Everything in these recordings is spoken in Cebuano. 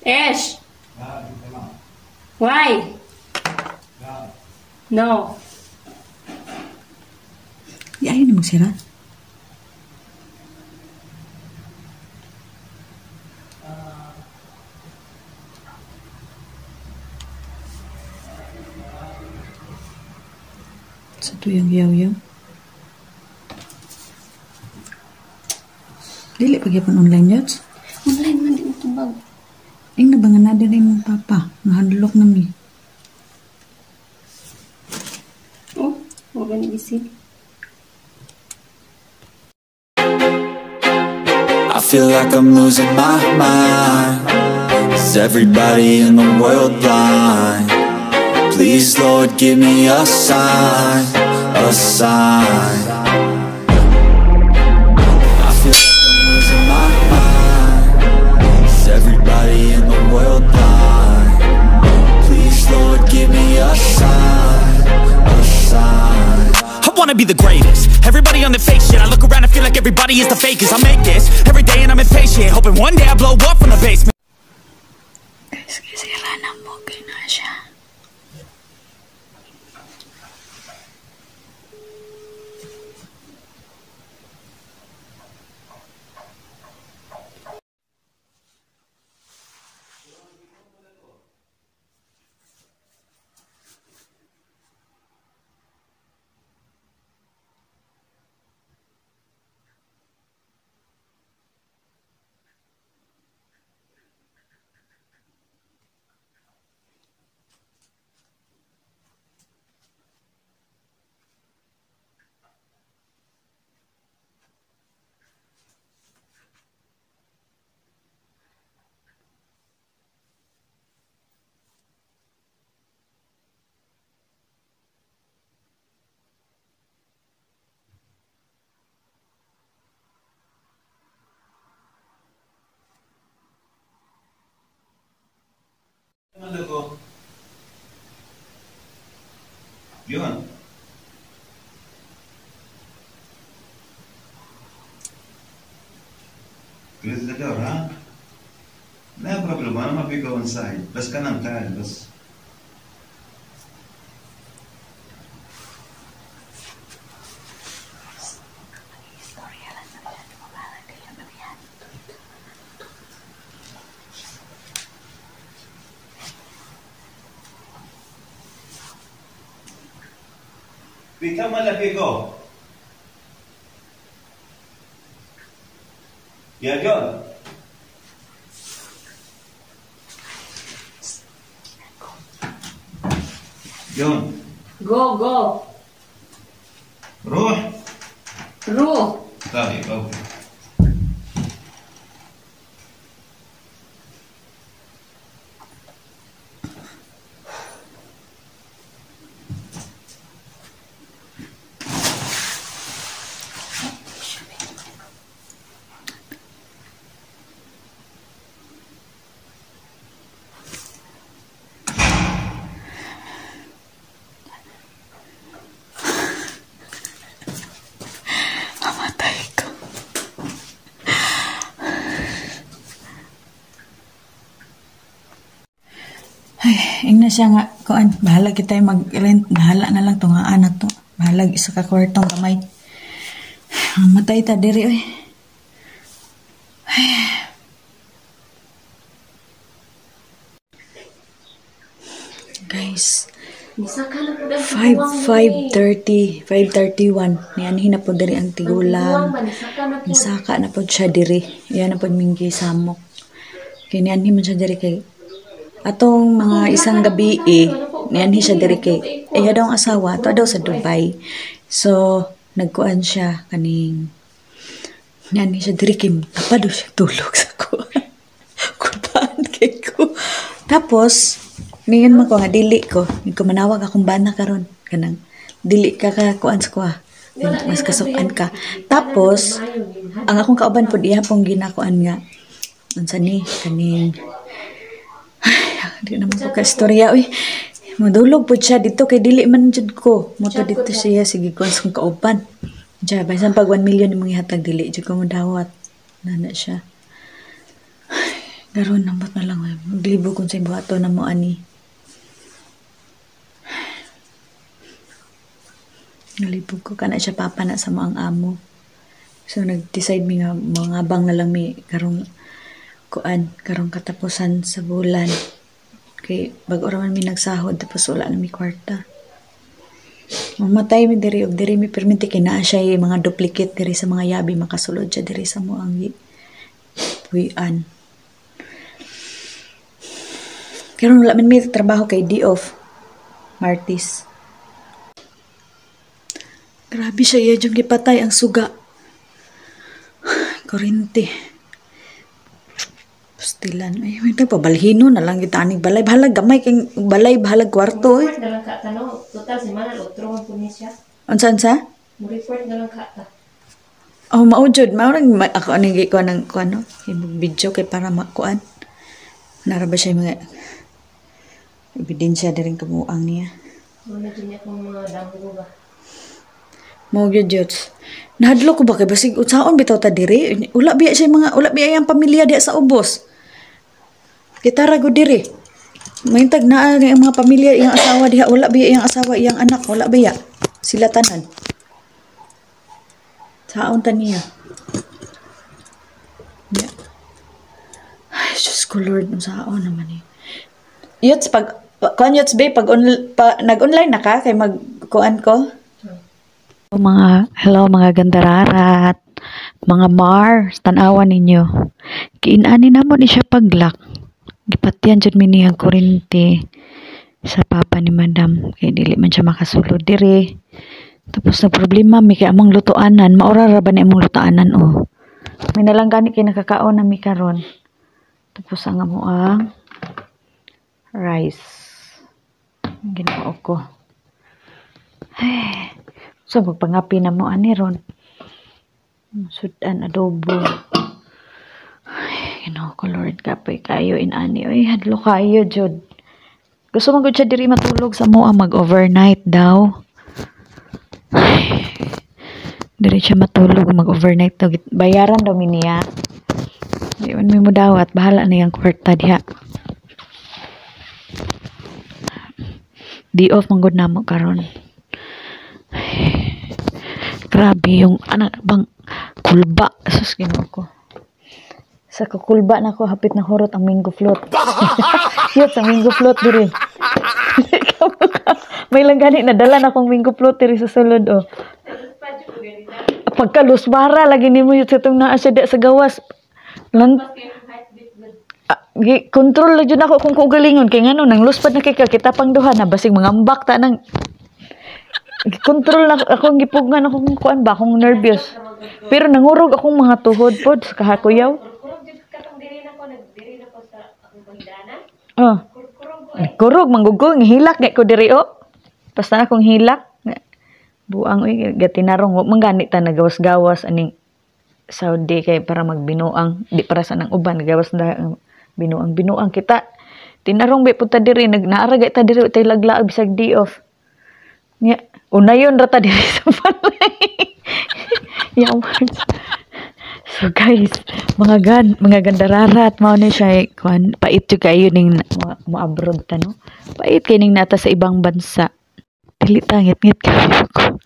ايش؟ Why? No. Di ayaw na magsira. Sa tuyang yaw-yaw. Dili pa gyapon online yots. Online man di mo tubag. Ing na ba nga na diri imong papa? Nga hadlok na mi. Oh, wa gani gisil. I feel like I'm losing my mind. Is everybody in the world blind? Please, Lord, give me a sign, a sign. I feel like I'm losing my mind. Is everybody in the world blind? Please, Lord, give me a sign, a sign. I wanna be the greatest. Everybody on the fake shit. I look around and feel like everybody is the fakest. I make this every day and I'm impatient, hoping one day I blow up from the basement. Guys, gisira na po. Okay na siya. لكم جون Close the door, ها؟ No problem, أنا ما في go inside، بس كلام تعال بس. في كم ولا في جو؟ يا جون. جون. Go, go. روح. روح. طيب okay. Mamatay ko. Ay, ingna siya nga, kuan, bahala kita mag-rent, bahala na lang tong anak to. Bahala isa ka kwartong kamay. Mamatay ta diri oy. Ay. Guys, Nisaka na pud ang tiguang 5:30, 5:31. Nianhi na po diri ang tigulang. Ang tiguang ba, nisaka na po. Nisaka na po siya diri. Iyan na po minggi samok. Kay nianhi man siya diri kay atong mga isang gabi nianhi siya diri kay iya daw ang asawa ato daw sa Dubai. So nagkuan siya kaning nianhi siya diri kay tapa daw siya tulog sa kuan. Kuan kay ko. Tapos ningon man ko nga dili ko, ko manawag akong bana karon kanang dili ka ka kuan sa kuha. Mas kasukan ka. Tapos ang akong kauban pud iya pong ginakuan nga unsa ni kaning ay, di naman ko ka istorya oy. Madulog pud siya dito kay dili man jud ko. Moto dito siya sige kuan sa akong kauban. Diya bisan pag 1 million imong ihatag dili jud ko modawat. Nana siya. Ay, Karon nambot na lang eh. Maglibog kung sa buhaton na mo ani. Nalibog ko kana siya papa na sa mga amo. So nag-decide mi nga mga bang na lang mi karong kuan, karong katapusan sa bulan. Kay bag-o ra man mi nagsahod tapos wala na mi kwarta. Mamatay mi diri og diri mi perminti kay naa siya mga duplicate diri sa mga yabi makasulod siya diri sa mo ang puy-an. Karon wala man mi trabaho kay day off. Martis. Grabe siya iya jud gipatay ang suga. Kurente. Pastilan. Ay, may pabalhino na lang kita aning balay. Bahalag gamay kay balay, bahalag kwarto eh. Mo-report na lang ka ta, no? Total si Manal otro man pud ni siya. Unsa unsa? Mo-report na lang ka ta. Oh, mao jud, mao rang ako aning gi kuan ang kuan no. Imong video kay para makuan. Nara ba siya mga ebidensya diring kabuang niya. Mo na jud niya akong mga danggo ba. Mao gyud jud. Nahadlok ko ba kay basig unsaon bitaw ta diri? Wala biya siya mga wala biya ang pamilya diha sa ubos. Kita ra gud diri. Mahintag naa ang mga pamilya iyang asawa diha, wala biya iyang asawa, iyang anak, wala biya. Sila tanan. Saon ta niya? Ya. Ay, Diyos ko Lord, unsaon naman eh. Yots, pag, kuan yots be, pag pa, nag-online na ka, kay mag, kuan ko? Mga, hello mga gandararat, mga mar, tan-awan ninyo. Kiinani namo ni siya paglak. Gipatyan jud mi niya kurente sa papa ni madam kay dili man siya makasulod diri. Tapos na problema mi kay among lutoanan, maura ra ba ni among lutoanan oh. May nalang gani kay nakakaon na mi karon. Tapos ang amo ang rice. Ginoo ko. Ay, so magpangapi na mo ani ron. Sudan adobo. Ay, Ginoo ko Lord, kapoy kayo inani. Oy, hadlo kayo jud. Gusto man gud siya diri matulog sa moa, mag-overnight daw. Ay, diri siya matulog, mag-overnight daw. Bayaran daw mi niya. Di man mi mudawat, bahala na yang kwarta diha. Di off man gud namo karon. Ay, grabe yung anak bang kulba. Sus, Ginoo ko. Sa kakulba na ko, hapit na hurot ang mango float. Yun, sa mango float diri. May lang gani, nadala na akong mango float diri sa sulod, oh. Pagkalusbara, lagi nimo yun sa itong naa siya di sa gawas. Lan, gi, control na dyan ako kung kaugalingon. Kaya nga no, nang luspad na kay ka, kita pang duha na, basig mangambak ta nang, control na akong gipugngan akong kuan ba, akong nervous. Pero nangurog akong mga tuhod pod sa kahakuyaw. Oh. Kurog manggugol ngihilak gay ko diri oh. Basta na akong hilak. Buang oy gatinarong wa man gani ta nagawas-gawas aning Saudi kay para magbinuang, di para sa nang uban nagawas na binuang binuang kita. Tinarong ba punta diri nag naara gay ta diri tay laglaag bisag day off. Nya unayon ra ta diri sa balay. Yawan. So guys, mga gandararat mao ni siya kuan pait jud kayo ning mo-abroad ta no. Pait kay ning nata sa ibang bansa. Dili ta ngit-ngit kayo ko.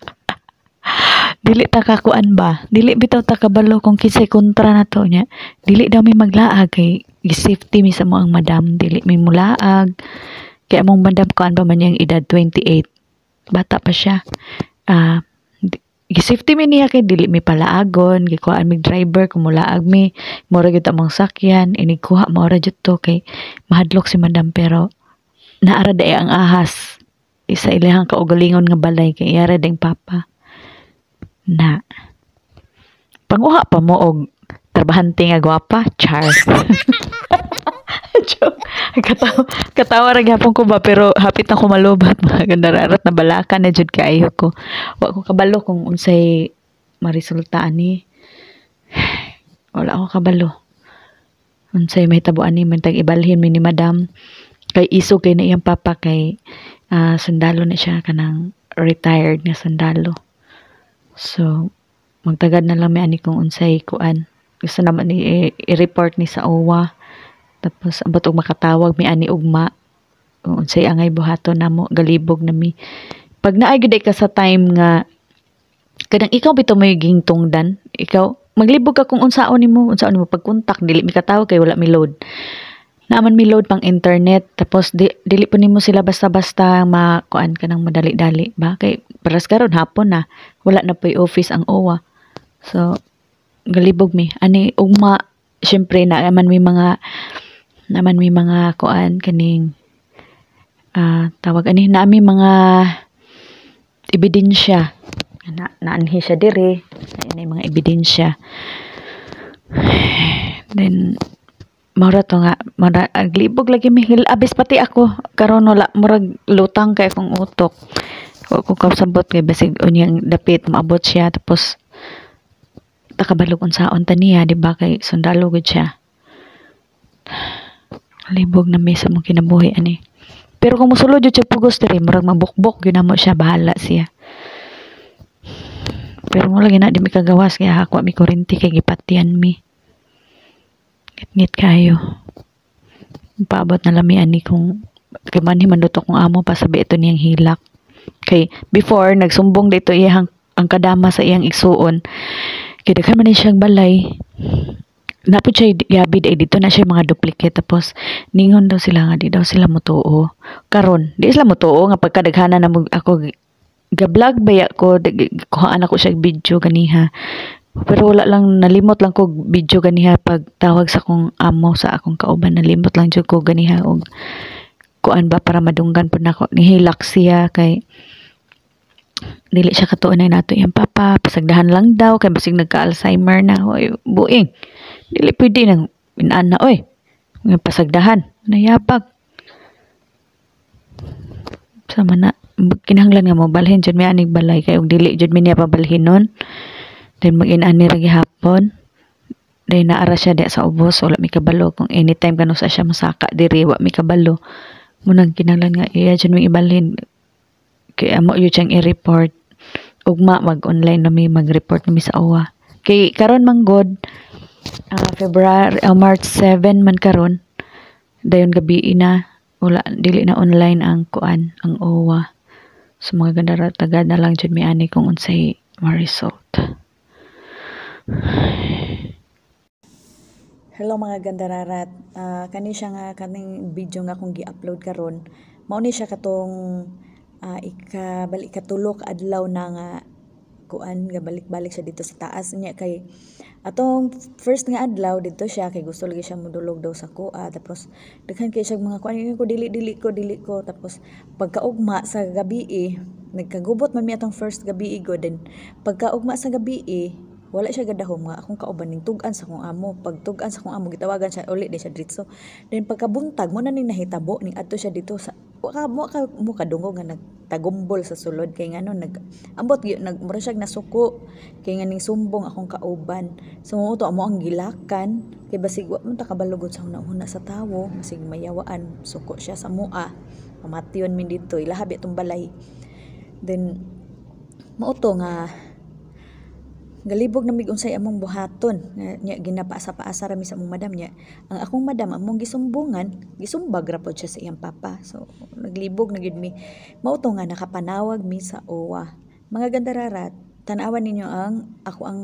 Dili ta kakuan ba? Dili bitaw ta kabalo kung kinsay kontra na to nya. Dili daw mi maglaag kay gi-safety mi sa mo ang madam, dili mi mulaag. Kay among madam kuan pa man niyang edad 28. Bata pa siya. Gi-safety mi niya kay dili mi palaagon, gikuhaan mi driver kung mulaag mi, mura gyud among sakyan, inigkuha mao ra jud to kay mahadlok si madam pero naara dae ang ahas isa ilahang kaugalingon nga balay kay iyara ding papa. Na panguha pa mo og trabahante nga gwapa, char. Joke. Katawa ra gyapon ko ba pero hapit na ko malubat mga gandararat na balaka na jud kaayo ko. Wa ko kabalo kung unsay maresulta ani. Wala ko kabalo. Unsay mahitabo ani man tag ibalhin mi ni madam kay isog kay na iyang papa kay sundalo na siya kanang retired nga sundalo. So magtagad na lang mi ani kung unsay kuan. Gusto naman ni i-report ni sa OWA. Tapos ambot og makatawag mi ani ugma. Unsay angay buhaton namo, galibog na mi. Pag naay gyud ka sa time nga kanang ikaw bitaw may gingtungdan, ikaw maglibog ka kung unsaon nimo pagkontak, dili mi katawag kay wala mi load. Naaman mi load pang internet, tapos dili po nimo sila basta-basta makuan kanang madali-dali ba, kay paras karon hapon na, wala na po'y office ang OWA. So galibog mi ani ugma, syempre naaman mi mga kuan kaning tawag ani, naami mga ebidensya na naanhi siya diri, na mga ebidensya. Then mao to nga mara aglibog lagi mi, abis pati ako karon, wala, murag lutang kay akong utok. Wa ko kasabot kay basig unyang dapit maabot siya, tapos takabalog unsaon ta niya, di ba, kay sundalo gud siya. Libog na mi sa mong kinabuhi ani. Pero kung mosulod jud siya pugos diri, murag mabukbok gyud namo siya, bahala siya. Pero mo lagi na di mi kagawas kaya hakwa mi kuryente kay gipatyan mi. Ngit kayo. Paabot na lami ani kung kay manhi man kong amo pa sabi ito niyang hilak. Kay before nagsumbong dito iyang ang kadama sa iyang igsuon. Kay daghan man ni siyang balay. Napod siya gabi ay dito na siya mga duplicate, tapos ningon daw sila nga di daw sila motuo. Karon di sila motuo nga pagkadaghanan na mo ako ga-vlog baya ko, kuhaan ako siya video ganiha. Pero wala lang, nalimot lang ko video ganiha pag tawag sa akong amo, sa akong kauban, nalimot lang jud ko ganiha og kuan ba para madunggan pud nako. Nihilak siya kay dili siya katuon na nato iyang papa, pasagdahan lang daw kay basig nagka-Alzheimer na. Oy, buing. Dili pwede nang inana oy. Nga pasagdahan, nayabag. Sama na kinahanglan nga mo balhin jud mi anig balay kay og dili jud mi niya pabalhin nun. Then mag-inani ra gihapon. Dahil naara siya diya sa ubos, wala mi kabalo kung anytime kanu sa siya masaka diri, wa mi kabalo. Munang kinahanglan nga iya jud mi ibalhin kay amo yun siyang i-report. Ugma mag-online na mi, mag-report na mi sa OWA. Kay karon man god, February, March 7 man karon. Dayon gabi na, wala, dili na online ang kuan, ang OWA. So mga ganda tagad na lang jud mi ani kung unsay ma-result. Hello mga gandararat. Kani siya nga kaning video nga akong gi-upload karon. Mao ni siya katong ikatulo ka adlaw na nga kuan gabalik-balik siya dito sa taas niya, kay atong first nga adlaw dito siya kay gusto lagi siya modulog daw sa kuha, tapos daghan kay siya mga kuan ko, dili dili ko dili ko. Tapos pagkaugma sa gabi nagkagubot man mi atong first gabi go, then pagkaugma sa gabi wala siya gadahom nga akong kauban ning tug-an sa akong amo. Pag tug-an sa akong amo, gitawagan siya uli di siya diretso. Then pagkabuntag mo na ning nahitabo ning adto siya dito sa wa ka mo ka mo kadungog nga nagtagumbol sa sulod kay ngano nag ambot gyud nag mura siya nasuko kay nga ning sumbong akong kauban. So mo to amo ang gilakan kay basig wa man ta kabalugod sa hunahuna sa tawo, basig mayawaan suko siya sa mua, mamation min didto ilaha bi atong balay. Then mao to nga galibog na mig unsay among buhaton nya, ginapaasa-paasa ra mi sa among madam nya. Ang akong madam among gisumbungan, gisumbag ra pod siya sa iyang papa. So naglibog na gyud mi. Mao to nga nakapanawag mi sa OWA. Mga gandararat, tan-awan ninyo ang ako ang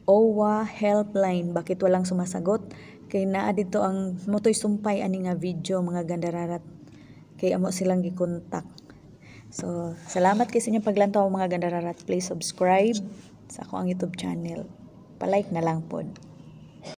OWA helpline. Bakit walang sumasagot? Kay naa dito ang motoy sumpay ani nga video mga gandararat. Kay amo silang gikontak. So salamat kay sa inyong paglantaw mga gandararat. Please subscribe sa ako ang YouTube channel. Pa-like na lang pod.